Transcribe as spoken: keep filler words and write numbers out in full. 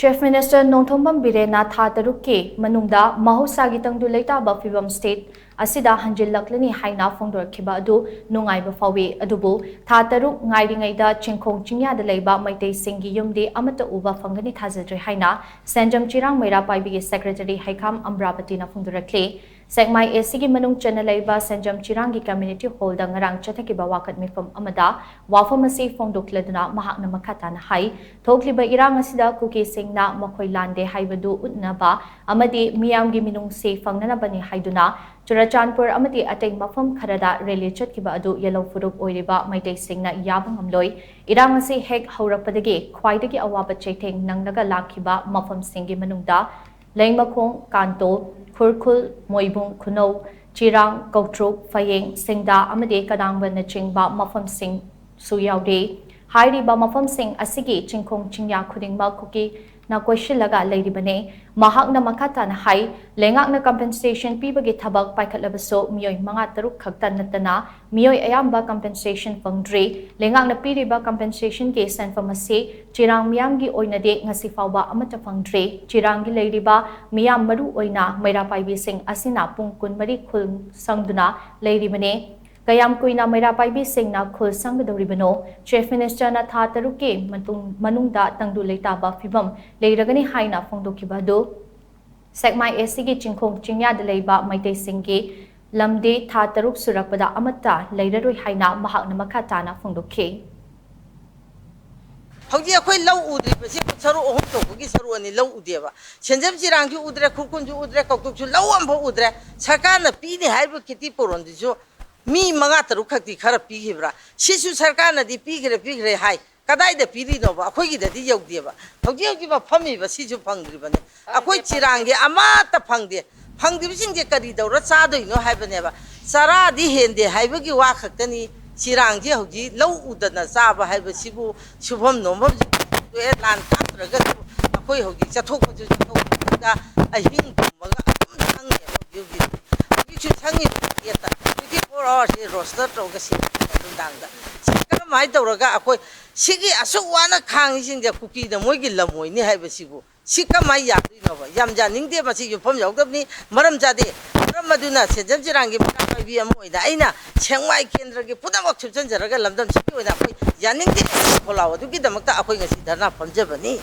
Chief Minister Nongthombam ꯕꯤꯔꯦꯟꯅ ꯊꯥ ꯇꯔꯨꯛꯀꯤ ꯃꯅꯨꯡꯗ ꯃꯍꯧꯁꯥꯒꯤ ꯇꯪꯗꯨ ꯂꯩꯇꯥꯕ ꯐꯤꯕꯝ state ꯑꯁꯤꯗ ꯍꯟꯖꯤꯜꯂꯛꯂꯅꯤ ꯍꯥꯏꯅ ꯐꯣꯡꯗꯣꯔꯛꯈꯤꯕ ꯑꯗꯨ ꯅꯨꯡꯉꯥꯏꯕ ꯐꯥꯎꯏ꯫ ꯑꯗꯨꯕꯨ ꯊꯥ ꯇꯔꯨꯛ ꯉꯥꯏꯔꯤꯉꯩꯗ ꯆꯤꯡꯈꯣꯡ ꯆꯤꯡꯌꯥꯗ ꯂꯩꯕ ꯃꯩꯇꯩꯁꯤꯡꯒꯤ ꯌꯨꯝꯗꯤ ꯑꯃꯠꯇ ꯎꯕ ꯐꯪꯒꯅꯤ ꯊꯥꯖꯗ꯭ꯔꯦ ꯍꯥꯏꯅ ꯁꯦꯟꯖꯝ ꯆꯤꯔꯥꯡ ꯃꯩꯔꯥ ꯄꯥꯏꯕꯤꯒꯤ secretary ꯍꯩꯈꯥꯝ ꯑꯝꯕ꯭ꯔꯥꯕꯇꯤꯅ ꯐꯣꯡꯗꯣꯔꯛꯂꯤ꯫ ꯁꯦꯛꯃꯥꯏ ACꯒꯤ ꯃꯅꯨꯡ ꯆꯟꯅ ꯂꯩꯕ ꯁꯦꯟꯖꯝ ꯆꯤꯔꯥꯡꯒꯤ community hallꯗ ꯉꯔꯥꯡ ꯆꯠꯊꯈꯤꯕ ꯋꯥꯀꯠ ꯃꯤꯐꯝ ꯑꯃꯗ ꯋꯥꯐꯝ ꯑꯁꯤ ꯐꯣꯡꯗꯣꯛꯂꯗꯨꯅ ꯃꯍꯥꯛꯅ ꯃꯈꯥ ꯇꯥꯅ ꯍꯥꯏ, ꯊꯣꯛꯂꯤꯕ ꯏꯔꯥꯡ ꯑꯁꯤꯗ ꯀꯨꯀꯤꯁꯤꯡꯅ ꯃꯈꯣꯏ ꯂꯥꯟꯗꯦ ꯍꯥꯏꯕꯗꯨ ꯎꯠꯅꯕ ꯑꯃꯗꯤ ꯃꯤꯌꯥꯝꯒꯤ ꯃꯤꯅꯨꯡꯁꯤ ꯐꯪꯅꯅꯕꯅꯤ ꯍꯥꯏꯗꯨꯅ ꯆꯨꯔꯆꯥꯟꯄꯨꯔ ꯑꯃꯗꯤ ꯑꯇꯩ ꯃꯐꯝ ꯈꯔꯗ rally ꯆꯠꯈꯤꯕ ꯑꯗꯨ ꯌꯦꯜꯍꯧ ꯐꯨꯔꯨꯞ ꯑꯣꯏꯔꯤꯕ ꯃꯩꯇꯩꯁꯤꯡꯅ ꯌꯥꯕ ꯉꯝꯂꯣꯏ꯫ ꯏꯔꯥꯡ ꯑꯁꯤ ꯍꯦꯛ ꯍꯧꯔꯛꯄꯗꯒꯤ ꯈ꯭ꯋꯥꯏꯗꯒꯤ ꯑꯋꯥꯕ ꯆꯩꯊꯦꯡ ꯅꯪꯂꯒ ꯂꯥꯛꯈꯤꯕ ꯃꯐꯝꯁꯤꯡꯒꯤ ꯃꯅꯨꯡꯗ ꯂꯩꯃꯈꯣꯡ, ꯀꯥꯟꯇꯣ, ꯈꯨꯔꯈꯨꯜ, ꯃꯣꯏꯕꯨꯡ, ꯈꯨꯅꯧ, ꯆꯤꯔꯥꯡ, ꯀꯧꯇ꯭ꯔꯨꯛ, ꯐꯌꯦꯡ, ꯁꯤꯡꯗꯥ ꯑꯃꯗꯤ ꯀꯗꯥꯡꯕꯅꯆꯤꯡꯕ ꯃꯐꯝꯁꯤꯡꯁꯨ ꯌꯥꯎꯔꯤ꯫ ꯍꯥꯏꯔꯤꯕ ꯃꯐꯝꯁꯤꯡ ꯑꯁꯤꯒꯤ ꯆꯤꯡꯈꯣꯡ ꯆꯤꯡꯌꯥ ꯈꯨꯗꯤꯡꯃꯛ ꯀꯨꯀꯤꯅ ꯀꯣꯏꯁꯤꯜꯂꯒ ꯂꯩꯔꯤꯕꯅꯤ꯫ ꯃꯍꯥꯛꯅ ꯃꯈꯥ ꯇꯥꯅ ꯍꯥꯏ, ꯂꯩꯉꯥꯛꯅ compensation ꯄꯤꯕꯒꯤ ꯊꯕꯛ ꯄꯥꯏꯈꯠꯂꯕꯁꯨ ꯃꯤꯑꯣꯏ ꯃꯉꯥ ꯇꯔꯨꯛ ꯈꯛꯇ ꯅꯠꯇꯅ ꯃꯤꯑꯣꯏ ꯑꯌꯥꯝꯕ compensation ꯐꯪꯗ꯭ꯔꯤ꯫ ꯂꯩꯉꯥꯛꯅ ꯄꯤꯔꯤꯕ compensationꯒꯤ ꯁꯦꯟꯐꯝ ꯑꯁꯤ ꯆꯤꯔꯥꯡ ꯃꯤꯌꯥꯝꯒꯤ ꯑꯣꯏꯅꯗꯤ ꯉꯁꯤ ꯐꯥꯎꯕ ꯑꯃꯠꯇ ꯐꯪꯗ꯭ꯔꯤ꯫ ꯆꯤꯔꯥꯡꯒꯤ ꯂꯩꯔꯤꯕ ꯃꯤꯌꯥꯝ ꯃꯔꯨ ꯑꯣꯏꯅ ꯃꯩꯔꯥ ꯄꯥꯏꯕꯤꯁꯤꯡ ꯑꯁꯤꯅ ꯄꯨꯡ ꯀꯨꯟꯃꯔꯤ ꯈꯨꯜ ꯁꯪꯗꯨꯅ ꯂꯩꯔꯤꯕꯅꯤ꯫ ꯀꯌꯥꯝ ꯀꯨꯏꯅ ꯃꯩꯔꯥ ꯄꯥꯏꯕꯤꯁꯤꯡꯅ ꯈꯨꯜ ꯁꯪꯒꯗꯧꯔꯤꯕꯅꯣ? Chief Ministerꯅ ꯊꯥ ꯇꯔꯨꯛꯀꯤ ꯃꯇꯨꯡ, ꯃꯅꯨꯡꯗ ꯇꯪꯗꯨ ꯂꯩꯇꯥꯕ ꯐꯤꯕꯝ ꯂꯩꯔꯒꯅꯤ ꯍꯥꯏꯅ ꯐꯣꯡꯗꯣꯛꯈꯤꯕ ꯑꯗꯨ ꯁꯦꯛꯃꯥꯏ ACꯒꯤ ꯆꯤꯡꯈꯣꯡ ꯆꯤꯡꯌꯥꯗ ꯂꯩꯕ ꯃꯩꯇꯩꯁꯤꯡꯒꯤ ꯂꯝꯗꯤ ꯊꯥ ꯇꯔꯨꯛ ꯁꯨꯔꯛꯄꯗ ꯑꯃꯠꯇ ꯂꯩꯔꯔꯣꯏ ꯍꯥꯏꯅ ꯃꯍꯥꯛꯅ ꯃꯈꯥ ꯇꯥꯅ ꯐꯣꯡꯗꯣꯛꯈꯤ꯫ ꯍꯧꯖꯤꯛ ꯑꯩꯈꯣꯏ ꯂꯧ ꯎꯗ꯭ꯔꯤꯕꯁꯤ ꯁꯔꯨꯛ ꯑꯍꯨꯝ ꯊꯣꯛꯄꯒꯤ ꯁꯔꯨꯛ ꯑꯅꯤ ꯂꯧ ꯎꯗꯦꯕ꯫ ꯁꯦꯟꯖꯝ ꯆꯤꯔꯥꯡꯁꯨ ꯎꯗ꯭ꯔꯦ, ꯈꯨꯔꯈꯨꯜꯁꯨ ꯎꯗ꯭ꯔꯦ, ꯀꯧꯇ꯭ꯔꯨꯛꯁꯨ ꯂꯧ ꯑꯃꯐꯥꯎ ꯎꯗ꯭ꯔꯦ꯫ ꯁꯔꯀꯥꯔꯅ ꯄꯤꯅꯤ ꯍꯥꯏꯔꯤꯕ ꯈꯦꯇꯤ ꯄꯨꯔꯣꯟꯗꯨꯁꯨ ꯃꯤ ꯃꯉꯥ ꯇꯔꯨꯛ ꯈꯛꯇꯤ ꯈꯔ ꯄꯤꯈꯤꯕ꯭ꯔꯥ? ꯁꯤꯁꯨ ꯁꯔꯀꯥꯔꯅꯗꯤ ꯄꯤꯈ꯭ꯔꯦ ꯄꯤꯈ꯭ꯔꯦ ꯍꯥꯏ, ꯀꯗꯥꯏꯗ ꯄꯤꯔꯤꯅꯣꯕ? ꯑꯩꯈꯣꯏꯒꯤꯗꯗꯤ ꯌꯧꯗꯦꯕ꯫ ꯍꯧꯖꯤꯛ ꯍꯧꯖꯤꯛ ꯐꯝꯃꯤꯕ ꯁꯤꯁꯨ ꯐꯪꯗ꯭ꯔꯤꯕꯅꯤ꯫ ꯑꯩꯈꯣꯏ ꯆꯤꯔꯥꯡꯒꯤ ꯑꯃꯠꯇ ꯐꯪꯗꯦ꯫ ꯐꯪꯗ꯭ꯔꯤꯕꯁꯤꯡꯁꯦ ꯀꯔꯤ ꯇꯧꯔ ꯆꯥꯗꯣꯏꯅꯣ ꯍꯥꯏꯕꯅꯦꯕ꯫ ꯆꯔꯥꯗꯤ ꯍꯦꯟꯗꯦ ꯍꯥꯏꯕꯒꯤ ꯋꯥ ꯈꯛꯇꯅꯤ꯫ ꯆꯤꯔꯥꯡꯁꯦ ꯍꯧꯖꯤꯛ ꯂꯧ ꯎꯗꯅ ꯆꯥꯕ ꯍꯥꯏꯕꯁꯤꯕꯨ ꯁꯨꯐꯝ ꯅꯣꯝꯐꯝꯁꯨ ꯇꯣꯛꯑꯦ, ꯂꯥꯟ ꯀꯥꯞꯇ꯭ꯔꯒꯁꯨ ꯑꯩꯈꯣꯏ ꯍꯧꯖꯤꯛ ꯆꯠꯊꯣꯛꯄꯁꯨ ꯆꯠꯊꯣꯛꯄꯗ ꯑꯍꯤꯡ ꯇꯨꯝꯃꯒ ꯑꯗꯨꯝ ꯆꯪꯉꯦꯕ ꯍꯧꯖꯤꯛ ꯍꯧꯖꯤꯛ꯫ ꯍꯧꯖꯤꯛꯁꯨ ꯁꯪꯉꯤꯕ ꯒꯦꯠꯇ twenty four hours ꯁꯤ roster ꯇꯧꯔꯒ ꯁꯤꯟꯅꯩꯕ ꯅꯨꯡꯗꯥꯡꯗ꯫ ꯁꯤ ꯀꯔꯝ ꯀꯃꯥꯏꯅ ꯇꯧꯔꯒ ꯑꯩꯈꯣꯏ ꯁꯤꯒꯤ ꯑꯁꯨꯛ ꯋꯥꯅ ꯈꯥꯡꯉꯤꯁꯤꯡꯁꯦ ꯀꯨꯀꯤꯅ ꯃꯣꯏꯒꯤ ꯂꯝ ꯑꯣꯏꯅꯤ ꯍꯥꯏꯕꯁꯤꯕꯨ ꯁꯤ ꯀꯃꯥꯏꯅ ꯌꯥꯗꯣꯏꯅꯣꯕ? ꯌꯥꯝ ꯌꯥꯅꯤꯡꯗꯦ, ꯃꯁꯤ ꯌꯨꯝꯐꯝ ꯌꯥꯎꯗꯕꯅꯤ, ꯃꯔꯝ ꯆꯥꯗꯦ꯫ ꯃꯔꯝ ꯑꯗꯨꯅ ꯁꯦꯟꯖꯝ ꯆꯤꯔꯥꯡꯒꯤ ꯃꯆꯥ ꯄꯥꯏꯕꯤ ꯑꯃ ꯑꯣꯏꯅ ꯑꯩꯅ ꯁꯦꯡꯃꯥꯏ ꯀꯦꯟꯗ꯭ꯔꯒꯤ ꯄꯨꯝꯅꯃꯛ ꯊꯨꯞꯆꯟꯖꯔꯒ ꯂꯝꯗꯝꯁꯤꯒꯤ ꯑꯣꯏꯅ ꯑꯩꯈꯣꯏ ꯌꯥꯅꯤꯡꯗꯦ꯫ ꯈꯣꯜꯂꯥꯎ ꯑꯗꯨꯒꯤꯗꯃꯛꯇ ꯑꯩꯈꯣꯏ ꯉꯁꯤ ꯙꯔꯅꯥ ꯐꯝꯖꯕꯅꯤ꯫